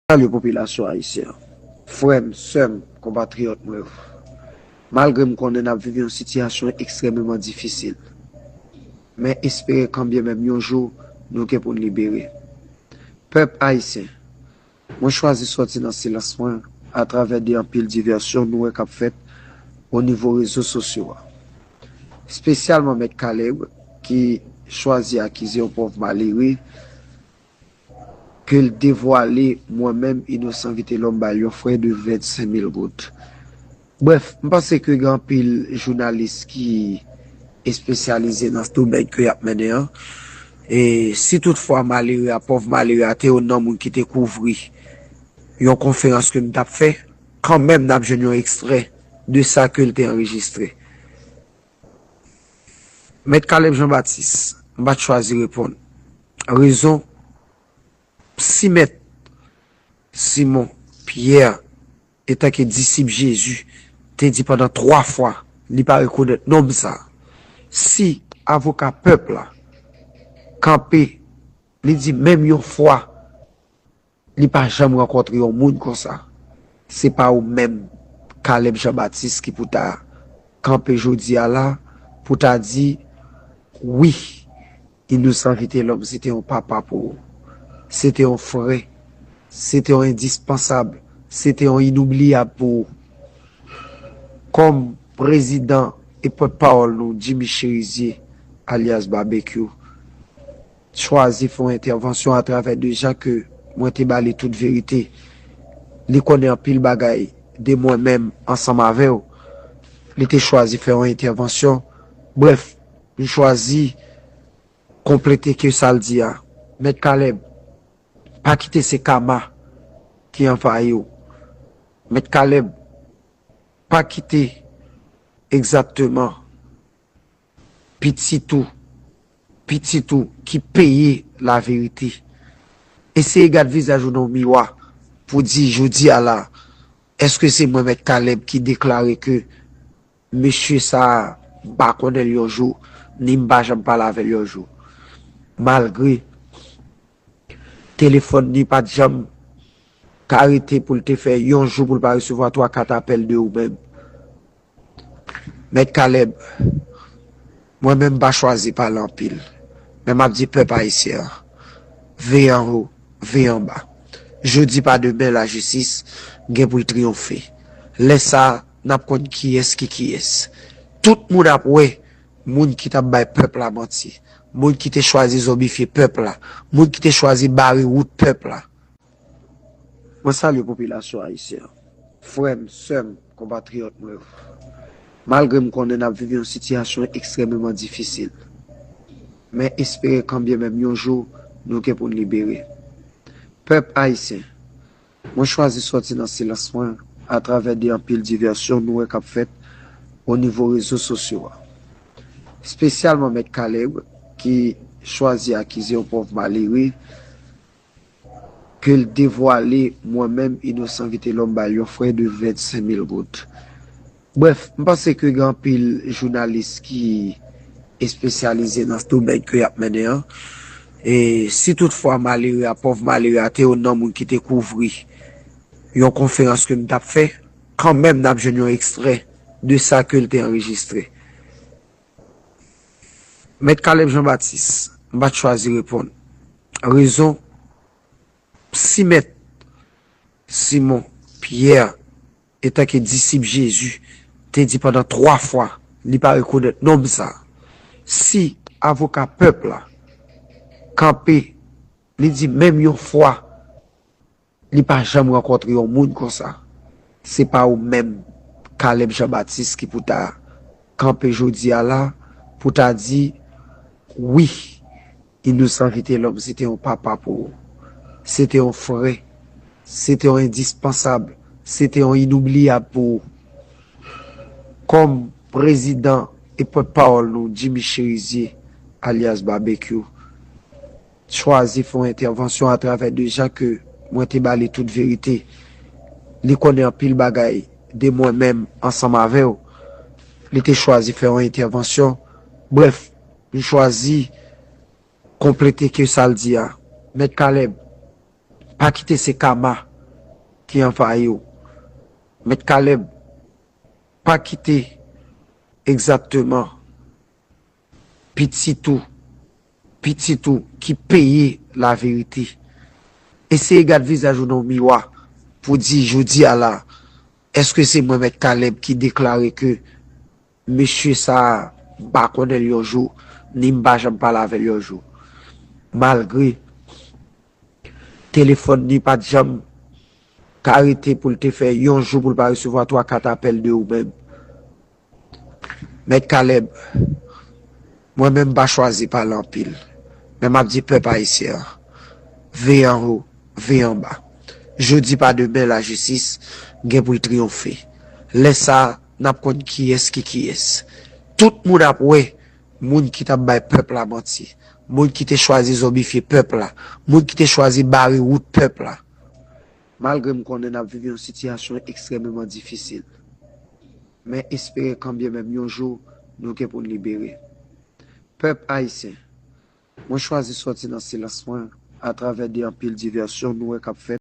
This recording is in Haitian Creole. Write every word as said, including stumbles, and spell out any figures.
Salye popilasyon ayisyen an. Frè m, sè m, konpatriyòt mwen yo. Malgre m konnen n ap viv yon sitiyasyon ekstrèmeman difisil, men espere kanbyenmenm yon jou nou gen pou n libere. Pèp ayisyen, mwen chwazi sòti nan silans mwen atravè de anpil divèsyon nou wè k ap fèt o nivo rezo sosyo a. Espesyalman Mèt Caleb ki chwazi akize yon pòv malere ke l devwale mwen menm inosan Vitelòm ba l yon frè de vennsenk mil goud. Brèf, m panse ke gen anpil jounalis ki espesyalize nan domèn ke y ap mennen an. E si toutfwa malere a, pòv malere a, te youn nan moun ki te kouvri yon konferans ke m t ap fè, kanmenm n ap jwenn yon ekstrè de sa ke l te anrejistre. Mèt Caleb Jean Baptiste, m pa t chwazi reponn. Rezon, si Mèt Simon Pierre, etanke disip Jezi, te di pandan twa fwa li pa rekonèt nonm sa, si avoka pèp la kanpe, li di menm yon fwa li pa janm rankontre yon moun konsa, se pa ou menm, Caleb Jean Baptiste, ki pou ta kanpe jodi a la pou ta di wi, inosan Vitelòm se te yon papa pou ou, se te yon frè, se te yon endispansab, se te yon inoubliyab pou ou. Kòm prezidan e pòtpawòl nou, Jimmy Chérizier, alyas Babekyou, chwazi fè yon entèvansyon atravè de jan ke mwen te ba li tout verite. Li konnen anpil bagay de mwen menm ansanm avè w. Li te chwazi fè yon entèvansyon. Brèf, m chwazi konplete ke sa l di a. Mèt Caleb, pa kite se kama ki anvayi w. Mèt Caleb, pa kite egzakteman pitit ou, pitit ou ki peye laverite. Eseye gad vizaj ou nan yon miwa pou di jodi a la, èske se mwen Mèt Caleb ki deklare ke mesye sa a m pa konnen l yon jou, ni m pa janm pale avè l yon jou? Malgre telefòn li pa t janm ka rete pou l te fè yon jou pou l pa resevwa twa kat apèl de ou menm. Mèt Caleb, mwen menm m pa chwazi pale anpil, men m ap di pèp ayisyen an, veye anwo, veye anba. Jodi pa demen lajistis gen pou l triyonfe. Lè sa a, n ap konn kiyès ki kiyès. Tout moun ap wè moun ki t ap bay pèp la manti, moun ki te chwazi zonbifye pèp la, moun ki te chwazi bare wout pèp la. Mwen salye popilasyon ayisyen an. Frè m, sè m, konpatriyòt mwen yo. Malgre m konnen n ap viv yon sitiyasyon ekstrèmeman difisil, men espere kanbyenmenm yon jou nou gen pou n libere. Pèp ayisyen, mwen chwazi sòti nan silans mwen atravè de anpil divèsyon nou wè k ap fèt o nivo rezo sosyo a. Espesyalman Mèt Caleb ki chwazi akize yon pòv malere ke l devwale mwen menm inosan Vitelòm ba l yon frè de vennsenk mil goud. Brèf, m panse ke gen anpil jounalis ki espesyalize nan domèn ke y ap mennen an. E si toutfwa malere a, pòv malere a, te youn nan moun ki te kouvri yon konferans ke m t ap fè, kanmenm n ap jwenn yon ekstrè de sa ke l te anrejistre. Mèt Caleb Jean Baptiste, m pa t chwazi reponn. Rezon, si Mèt Simon Pierre, etanke disip Jezi, te di pandan twa fwa li pa rekonèt nonm sa, si avoka pèp la kanpe, li di menm yon fwa li pa janm rankontre yon moun konsa, se pa ou menm, Caleb Jean Baptiste, ki pou ta kanpe jodi a la pou ta di wi, inosan Vitelòm se te yon papa pou ou, se te yon frè, se te yon endispansab, se te yon inoubliyab pou ou. Kòm prezidan e pòtpawòl nou, Jimmy Chérizier, alyas Babekyou, chwazi fè yon entèvansyon atravè de jan ke mwen te ba li tout verite. Li konnen anpil bagay de mwen menm ansanm avè w. Li te chwazi fè yon entèvansyon. Brèf, m chwazi konplete ke sa l di a. Mèt Caleb, pa kite se kama ki anvayi w. Mèt Caleb, pa kite egzakteman pitit ou, pitit ou ki peye laverite. Eseye gad vizaj ou nan yon miwa pou di, jodi a la, èske se mwen, Mèt Caleb, ki deklare ke mesye sa a, m pa konnen l yon jou, ni m pa janm pale avè l yon jou? Malgre telefòn li pa t janm ka rete pou l te fè yon jou pou l pa resevwa twa kat apèl de ou menm. Mèt Caleb, mwen menm m pa chwazi pale anpil, men m ap di pèp ayisyen an, veye anwo, veye anba. Jodi pa demen, lajistis gen pou l triyonfe. Lè sa a, n ap konn kiyès ki kiyès. Tout moun ap wè moun ki t ap bay pèp la manti, moun ki te chwazi zonbifye pèp la, moun ki te chwazi bare wout pèp la. Malgre m konnen n ap viv yon sitiyasyon ekstrèmeman difisil, men espere kanbyenmenm yon jou nou gen pou n libere. Pèp ayisyen, mwen chwazi sòti nan silans mwen atravè de anpil divèsyon nou wè k ap fèt.